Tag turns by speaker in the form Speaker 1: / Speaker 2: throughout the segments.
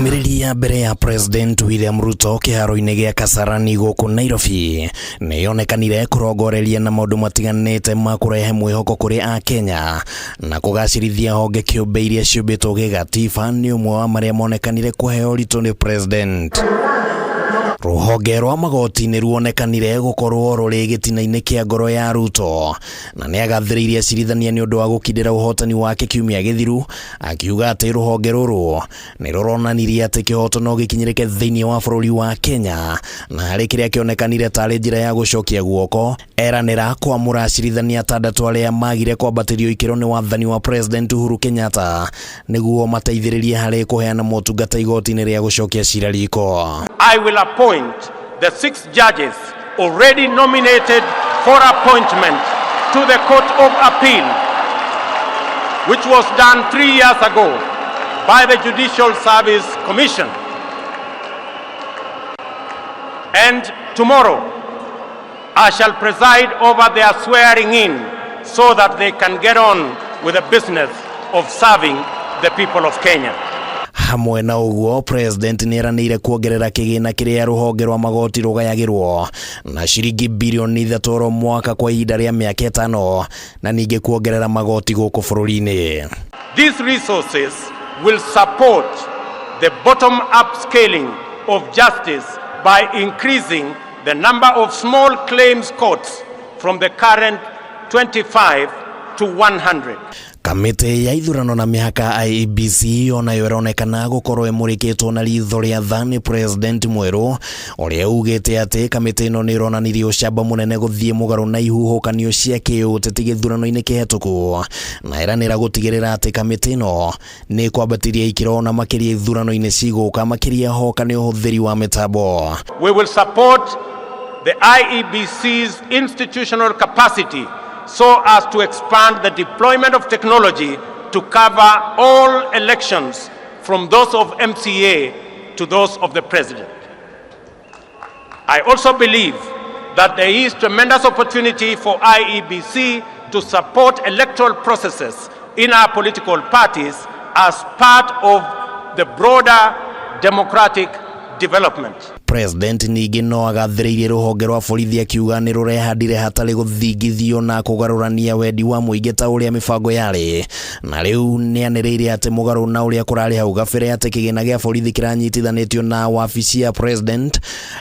Speaker 1: Ndũmĩrĩri ya mbere ya President William Ruto kĩharo-inĩ gĩa Kasarani gũkũ Nairobi nĩ yonekanire kũrongoreria na maũndũ matiganĩte ma kũrehe mwĩhoko kũrĩ Akenya na kũgacĩrithia honge kĩũmbe iria ciũmbĩtwo gĩgatiba nĩ ũmwe wa marĩa monekanire kũheo ũritũ nĩ President. Rũhonge rwa magoti nĩ ruonekanire gũkorwo rũrĩ gĩtina-inĩ kĩa ngoro ya Ruto na nĩ agathĩrĩirie acirithania nĩ ũndũ wa gũkindĩra ũhotani wake kiumia gĩthiru, akiuga atĩ rũhonge rũrũ nĩ rũronanirie atĩ kĩhoto no gĩkinyĩrĩke thĩinĩ wa bũrũri wa Kenya, na harĩ kĩrĩa kĩonekanire tarĩ njĩra ya gũcokia guoko, eranĩra kwamũra acirithania atandatũ arĩa magire kwambatĩrio ikĩro nĩ wathani wa President Uhuru Kenyatta nĩguo mateithĩrĩrie harĩ kũheana motungata igoti-inĩ rĩa gũcokia cira riko.
Speaker 2: I will appoint the six judges already nominated for appointment to the Court of Appeal, which was done 3 years ago by the Judicial Service Commission. And tomorrow, I shall preside over their swearing in so that they can get on with the business of serving the people of Kenya.
Speaker 1: Hamwe na ũguo, President nĩ eranĩire kuongerera kĩgĩna kĩrĩa rũhonge rwa magoti rũgayagĩrwo na ciringi birioni 3 oro mwaka kwa ihinda rĩa mĩaka 5, na ningĩ kuongerera magoti gũkũ bũrũri-inĩ.
Speaker 2: These resources will support the bottom-up scaling of justice by increasing the number of small claims courts from the current 25 to 100.
Speaker 1: Kamĩtĩ ya ithurano na mĩhaka IEBC onayo ĩronekana gũkorwo ĩmũrĩkĩtwo na ritho rĩa tha nĩ President mwerũ, ũrĩa ugĩte atĩ kamĩtĩ ĩno nĩ ĩronanirie ũcamba mũnene gũthiĩ mũgarũ na ihuhũkanio cia kĩũteti gĩthurano-inĩ kĩhetũku, na ĩranĩra gũtigĩrĩra atĩ kamĩtĩ ĩno nĩ ĩkwambatĩria ikĩro na makĩria ithurano-inĩ cigũka, makĩria hoka nĩ ũhũthĩri wa mĩtambo.
Speaker 2: We will support the IEBC's institutional capacity so as to expand the deployment of technology to cover all elections, from those of MCA to those of the president. I also believe that there is tremendous opportunity for IEBC to support electoral processes in our political parties as part of the broader democratic development.
Speaker 1: President ningĩ no agathĩrĩirie rũhonge rwa borithi, akiuga nĩ rũrehandire hatarĩ gũthingithio na kũgarũrania wendi wa mũingĩ ta ũrĩa mĩbango yarĩ, na rĩu nĩ anĩrĩire atĩ mũgarũ na ũrĩa kũrarĩ hau gabere atĩ kĩgĩna gĩa borithi kĩranyitithanĩtio na wabici ya President,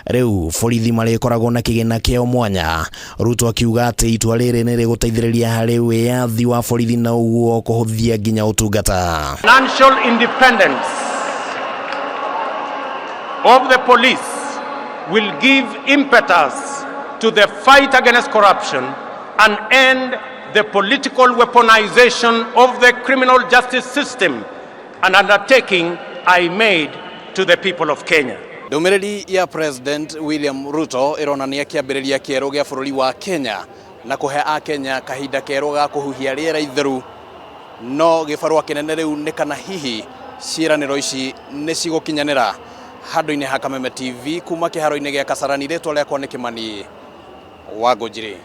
Speaker 1: rĩu borithi marĩkoragwo na kĩgĩna kĩao mwanya. Ruto akiuga atĩ itua rĩrĩ nĩ rĩgũteithĩrĩria harĩ wĩyathi wa borithi na ũguo kũhũthia nginya ũtungata.
Speaker 2: Financial independence of the police will give impetus to the fight against corruption and end the political weaponization of the criminal justice system, an undertaking I made to the people of Kenya.
Speaker 3: Ndũmĩrĩri ya President William Ruto ĩronania kĩambĩrĩria kĩerũ gĩa bũrũri wa Kenya na kũhe Akenya kahinda kerũ ga kũhuhia rĩera itheru, no gĩbarũa kĩnene rĩu nĩ kana hihi ciĩranĩro ici nĩ cigũkinyanĩra. Handũ-inĩ ha Kameme TV kuma kĩharo-inĩ gĩa Kasarani, rĩtwa rĩakwa nĩ Kĩmani wa Ngũnjiri.